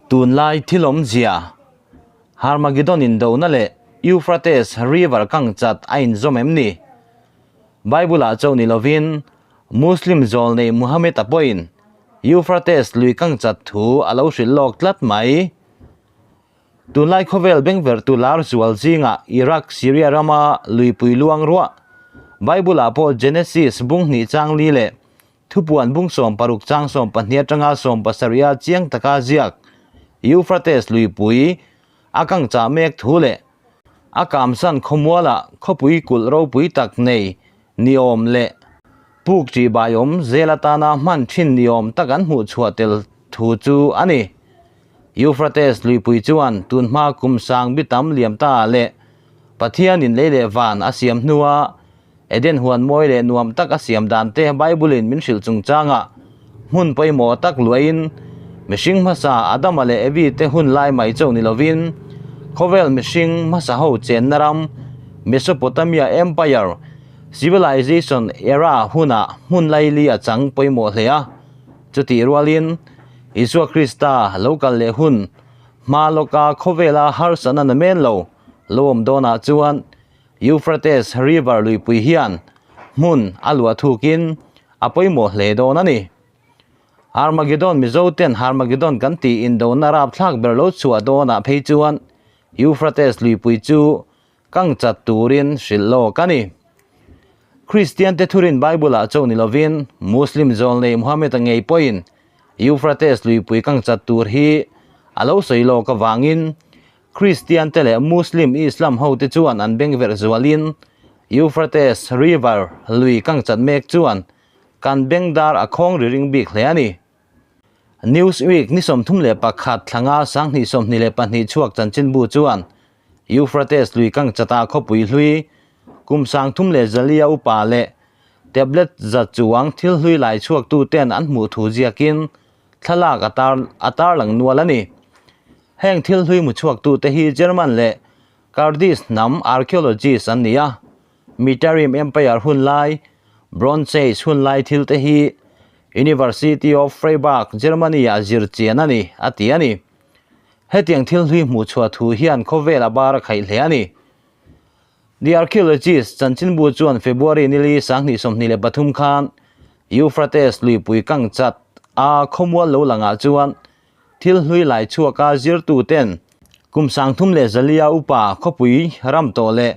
Tunlai thil awmzia, Harmagedon indona leh Euphrates River kang chat a inzawm em ni? Bible-ah chauh ni lovin, Muslim zawlnei Muhammad-a pawhin Euphrates lui kang chat thu a lo hrilh lawk tlat mai. Tunlai khawvel bengverhtu lar zual zingah Iraq, Syria rama luipui luang ruah, Bible-ah pawh Genesis bung hnih chang li leh Thupuan bung 60 chang 12 atanga 17 a chiang taka ziak Euphrates luipui a kang chah mek thu leh a kamsan khawmualah khawpui kulh ropui tak nei niawm leh puk ṭihbaiawm zel atana hman ṭhin niawm tak an hmuh chhuah tel thu chu a ni. Euphrates luipui chuan tunhma kum sang bi tam liam ta leh Pathianin lei leh van a siam hnua Eden huan mawi leh nuam tak a siam dan te Bible-in min hrilh chungchangah hmun pawimawh tak luahin mihring hmasa Adama leh Evi te hun lai mai chauh ni lovin khawvel mihring hmasa ho chenna ram Mesopotamia Empire Civilization era hunah hmun laili a chang pawimawh hle a. Chutih rualin Isua Krista lo kal leh hun hma lawka khawvela harsatna na men lo lo awm dawnah chuan Euphrates River luipui hian hmun a luah thukin a pawimawh hle dawn a ni. Armageddon Mizoten Harmageddon kan tih indona rapthlak ber lo chhuah dawnah phei chuan Euphrates luipui chu kang chat turin hrilh lawk a ni. Kristian te thurin Bible-ah chauh ni lovin Muslim zawlnei Muhammad-a ngei pawhin Euphrates luipui kang chat tur hi a lo sawi lawk avangin Kristian te leh Muslim Islam ho te chuan an beng verh zualin Euphrates River lui kang chat mek chuan kan beng dar a khawng ri ring bik hle a ni. Newsweek ni 31 thlanga 2022 chhuak chanchinbu chuan Euphrates lui kang chata khawpui hlui kum 34 upa leh tablet za chuang thil hlui lai chhuak tu ten an hmuh thu ziakin thlalak a tarlang nual a ni. Heng thil hlui mu chhuak tu te hi German leh Kurdish hnam archaeologist an ni a, Mitarim Empire hun lai, Bronze Age hun lai thil te hi University of Freiburg, Germany ah zir chian a ni, a ti a ni. Hetiang thil hlui hmuh chhuah thu hian khawvel a bar a khaih hle a ni. The Archaeologist chanchinbu chuan February nili 2023 khan Euphrates luipui kang chat a khawmual lo langah chuan Thil hlui lai chhuaka zirtuten kum 34 upa khawpui ram tawh leh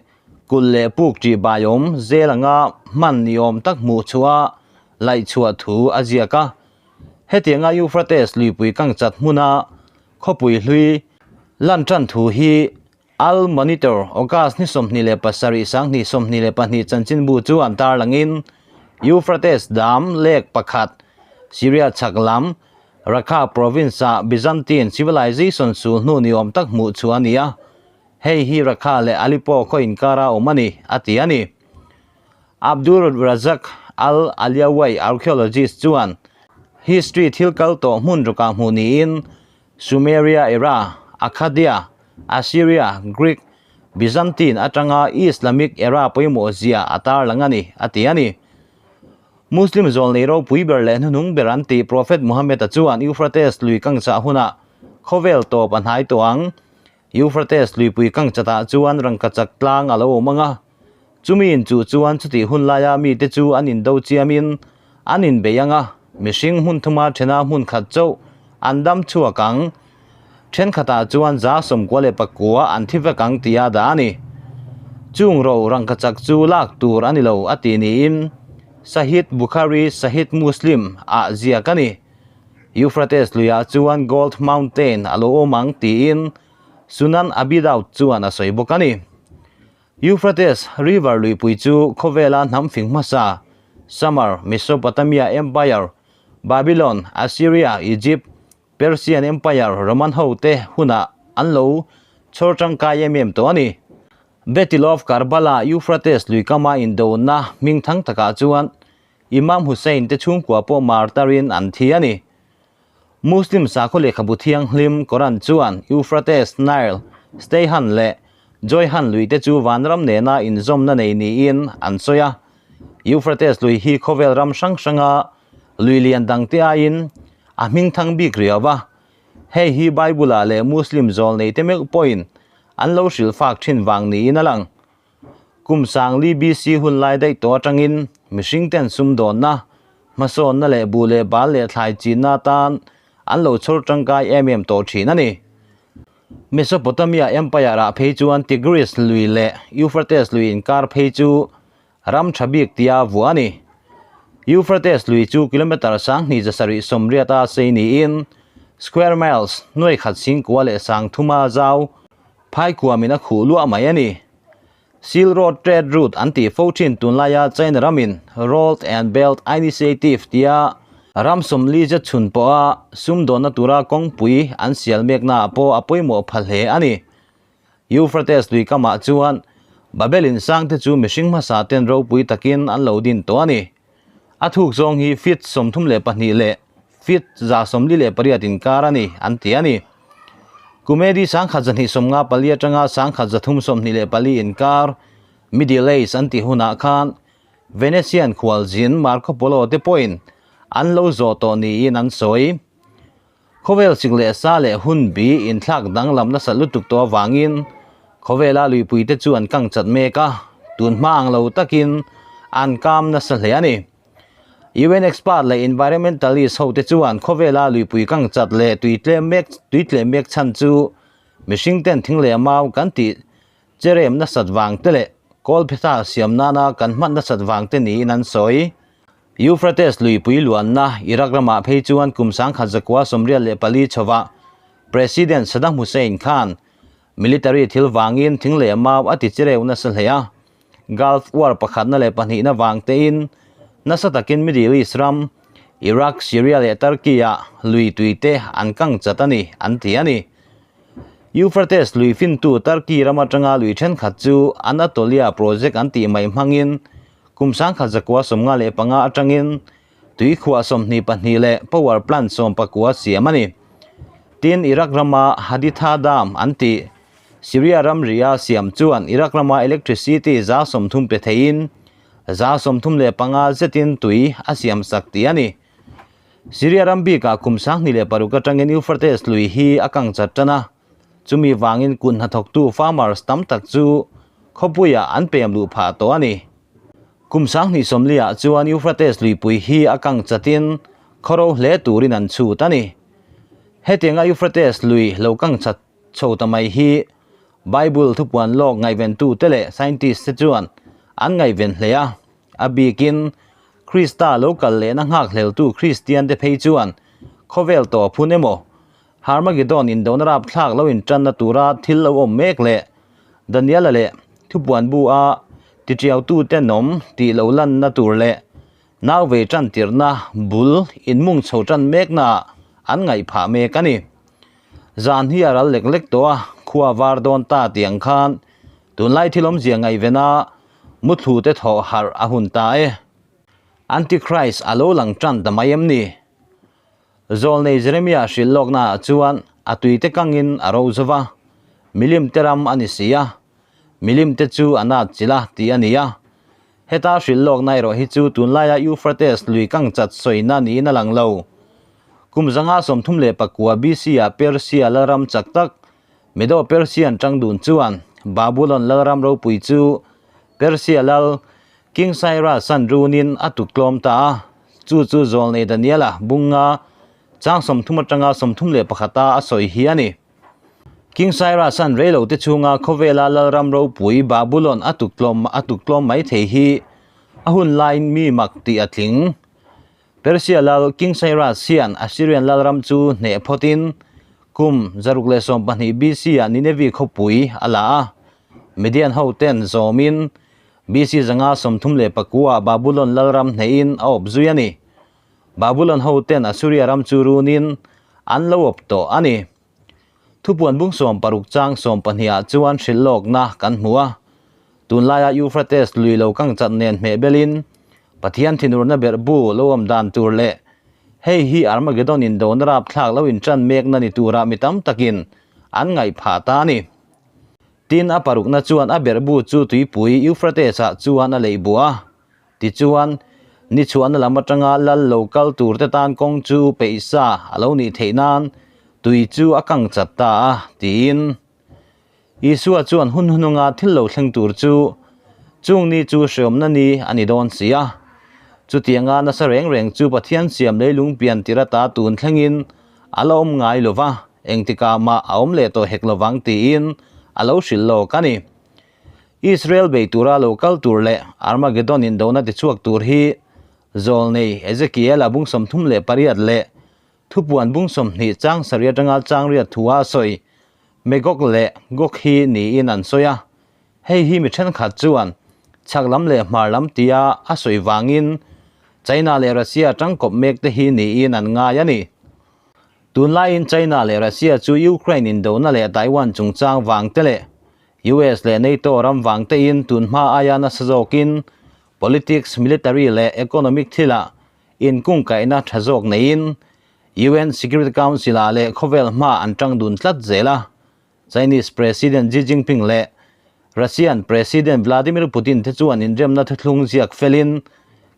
kulh leh puk ṭih baiawm zel anga hman ni awm tak hmuh chhuah laih chhuah thu a ziak a. Hetianga Euphrates luipui kang chat hmuna khawpui hlui lan ṭan thu hi Al Monitor August ni 27 2022 chanchinbu chuan tarlangin Euphrates Dam lek pakhat Syria chhak lam Raqqa province-ah Byzantine civilization sul hnu ni awm tak hmuh chu a ni a, hei hi Raqqa leh Aleppo khaw inkara awm a ni, a ti a ni. Abdul Razak al-Aliawai archaeologist chuan history thil kal tawh hmun rukah hmuh niin Sumeria era, Akkadia, Assyria, Greek, Byzantine atanga Islamic era pawimawh zia a tarlang a ni, a ti a ni. Muslim zawlnei ropui ber leh hnuhnung ber an tih Prophet Muhammad-a chuan Euphrates lui kang chah hunah khawvel tawp a hnai tawh ang. Euphrates luipui kang chatah chuan rangkachak tlang a lo awm ang a. Chumi inchuh chuan chutih hun laia mite chu an indo chiamin an inbei ang a, mihring hmun thuma thena hmun khat chauh an dam chhuak ang. Thenkhatah chuan 99 an thi vek ang tia dah a ni. Chung ro rangkachak chu lak tur a ni lo a ti niin Sahih Bukhari Sahih Muslim ah ziak a ni. Euphrates luiah chuan Gold Mountain a lo awm ang tiin Sunan Abi Daud chuan a sawi bawk a ni. Euphrates River luipui chu khawvela hnam fing hmasa Sumer, Mesopotamia Empire, Babylon, Assyria, Egypt, Persian Empire, Roman ho te hunah an lo chhawr tangkai em em tawh a ni. Battle of Karbala, Euphrates luikama indona hming thang takah chuan Imam Hussain te chhungkua pawh martarin an thi a ni. Muslim sakhaw lehkhabu thianghlim Quran chuan Euphrates, Nile, Steihan leh Joihan lui te chu vanram nena inzawmna nei niin an sawi a. Euphrates lui hi khawvel ram hrang hranga lui lian dangte aiin a hming thang bik riau a. Hei hi Bible-ah leh Muslim zawlneite meuh pawhin an lo hrilh fak thin vang niin a lang. Kum sangli BC hun lai daih tawh atangin mihringten sumdawnna, hmasawnna leh buh leh bal leh thlai chinna atan an lo chhawr tangkai em em tawh thin a ni. Mesopotamia Empire-ah phei chuan Tigris lui leh Euphrates lui inkar phei chu ram tha bik tia vuah a ni. Euphrates lui chu kilometre 27 80 a sei niin square miles nuai khat singkua leh sangthuma zau phaikuamin a khuh luah mai a ni. Silk Road Trade Route an tih fo thin tunlaia China ramin Road and Belt Initiative tia ram 40 zet chhun pawha sumdawnna tura kawngpui an sial meknaah pawh a pawimawh pha hle a ni. Euphrates lui kamah chuan Babel in sangte chu mihring hmasa ten ropui takin an lo din tawh a ni. A thuk zawng hi feet 32 leh feet 148 inkar a ni an ti a ni. Kumedi 1254 atanga 1324 inkar Middle Age an tih hunah khan Venetian khualzin Marco Polo te pawhin an lo zawh tawh niin an sawi. Khawvel sik leh sa leh hun bi inthlak danglam nasa lutuk tawh avangin khawvela luipui te chu an kang chat mek a, tun hma ang lo takin an kam nasa hle a ni. UN expert leh environmentalist ho te chuan khawvela luipui kang chat leh tui tlem mek tui tlem mek chhan chu mihring ten thing leh mau kan tih cherem nasat vang te leh kawlphetha siam nana kan hman nasat vang te niin an sawi. Euphrates luipui luanna Iraq ramah phei chuan kum 1984 chhovah President Saddam Hussein khan military thil vangin thing leh mau a ti chereu nasa hle a. Gulf War pakhatna leh pahnihna vang tein nasa takin Middle East ram, Iraq, Syria leh Turkey-ah lui tui te an kang chat a ni, an ti a ni. Euphrates lui fintu Turkey ram atanga lui thenkhat chu Anatolia Project an tih mai hmangin kum 1995 atangin tui khuah 22 leh power plant 19 siam a ni. Tin, Iraq rama Haditha Dam an tih Syria ram ria siam chuan Iraq rama electricity 30 pe theiin 35 zetin tui a siam sak tih a ni. Syria ram bikah kum 2006 atangin Euphrates lui hi a kang chat tan a, chumi wangin kun hnathawktu farmers tam tak chu khawpuiah an pem luh phah tawh a ni. Kum 2040 ah chuan Euphrates luipui hi a kang chatin khawro hle turin an chhut a ni. Hetianga Euphrates lui lo kang chat chho ta mai hi Bible thupuan lawk ngaihventu te leh scientist te chuan an ngaihven hle a, a bikin Krista lo kal lehna nghak hleltu Kristian te phei chuan khawvel tawp hun emaw Harmagedon indona rapthlak lo intanna tura thil lo awm mek leh Daniela leh thupuan bu a tiṭiautu te nawm tih lo lanna tur leh nau vei tan tirhna bul inmung chho tan mekna an ngaih phah mek a ni. Zan hi a ral lek lek tawh a, khua var dawn ta tih ang khan tunlai thil awmzia ngaihvena muthlu te thawh harh a hun ta e. Antichrist a lo lang tan ta mai em ni? Zawlnei Jeremiah hrilh lawknaah chuan a tuite kangin a ro zo va, milim te ram a ni si a, milim te chu a nat chilh a tih a ni a. Heta hrilh lawkna erawh hi chu tunlaia Euphrates lui kang chat sawina niin a lang lo. Kum 539 BC-ah Persia lalram chak tak Medo-Persian tangdun chuan Babulon lalram ropui chu Persia lal King Cyrus an runin a tuktlawm ta a, chu chu Zawlnei Daniela bunga chang 30 atanga 31 a a sawi hi a ni. King Cyrus an reilo te chhunga khawvela lalram ropui Babulon a tuktlawm a tuktlawm mai thei hi a hun laiin mi mak tih a tling. Persia lal King Cyrus hian Assyrian lalram chu hneh phawtin kum 612 BC ah Nineveh khawpui a la a, Median ho ten zawmin BC 539 ah Babulon lalram hnehin a awp zui a ni. Babulon ho ten Assyria ram chu runin an lo awp tawh a ni. Thupuan bung 60 chang 12 ah chuan hrilh lawkna kan hmu a. Tunlaia Euphrates lui lo kang chat nen hmeh belin Pathian thinurna berh bu lo awm dan tur leh hei hi Armageddon indona rapthlak lo intan mekna ni tura mi tam takin an ngaih phah ta a ni. Tin, a parukna chuan a berh bu chu tuipui Euphrates ah chuan a leih buah a. Tichuan, ni chhuahna lam atanga lal lo kal tur te tan kawng chu peihsa a lo nih theih nan Tui chu a kang chat ta a, tiin. Isua chuan hun hununga thil lo thleng tur chu chung ni chu hreawmna ni a ni dawn si a. Chutianga nasa reng reng chu Pathian siam leilung pian tir ata tun thlengin a la awm ngai lo va, engtikah mah a awm leh tawh hek lo vang tiin a lo hrilh lawk a ni. Israel bei tura lo kal tur leh Armageddon indona tichhuak tur hi Zawlnei Ezekiel-a bung 38 leh Thupuan bung 20 chang sarih atanga chang riat thua a sawi Magog leh Gog hi niin an sawi a. Hei hi mi thenkhat chuan chhak lam leh hmar lam tia a sawi vangin China leh Russia tangkawp mek te hi niin an ngai a ni. Tunlaiin China leh Russia chu Ukraine indona leh Taiwan chungchang vang te leh US leh NATO ram vang tein tunhma aia nasa zawkin politics, military leh economic thilah Inkungkaihna tha zawk neiin UN Security Council-ah leh khawvel hma an tang dun tlat zel a. Chinese President Xi Jinping leh Russian President Vladimir Putin te chuan inremna thuthlung ziak felin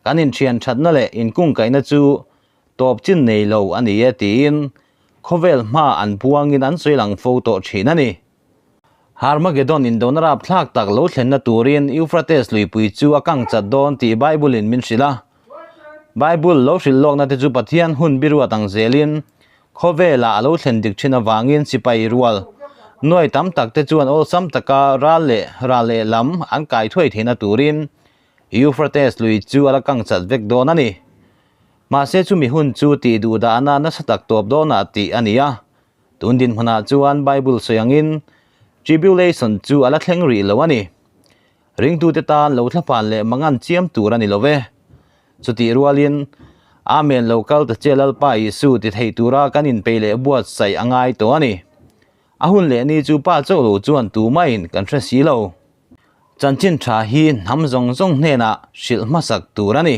kan inthian thatna leh inkungkaihna chu tawp chin nei lo a ni e tiin khawvel hma an puangin an sawi lang fo tawh thin a ni. Harmagedon indona rapthlak tak lo thlenna turin Euphrates luipui chu a kang chat dawn tih Bible-in min hrilh a. Bible lo hrilh lawkna te chu Pathian hun biruat ang zelin khawvelah a lo thlen dik thin avangin sipai rual nuai tam tak te chuan awlsam taka ral leh ral leh lam an kai thuai theihna turin Euphrates lui chu a la kang chat vek dawn a ni. Mahse chumi hun chu tih duh dahna nasa tak tawp dawnah tih a ni a. Tun dinhmunah chuan Bible sawi angin tribulation chu a la thleng rih lo a ni. Ringtute tan lo thlapan leh mangan chiam tur a ni lo ve. Chutih rualin, Amen lo kal ta che Lalpa Isu ti thei tura kan inpeih leh buatsaih a ngai tawh a ni. A hun leh ni chu Pa chauh lo chuan tumahin kan hre si lo. Chanchin tha hi hnam zawng zawng hnenah hrilh hmasak tur a ni.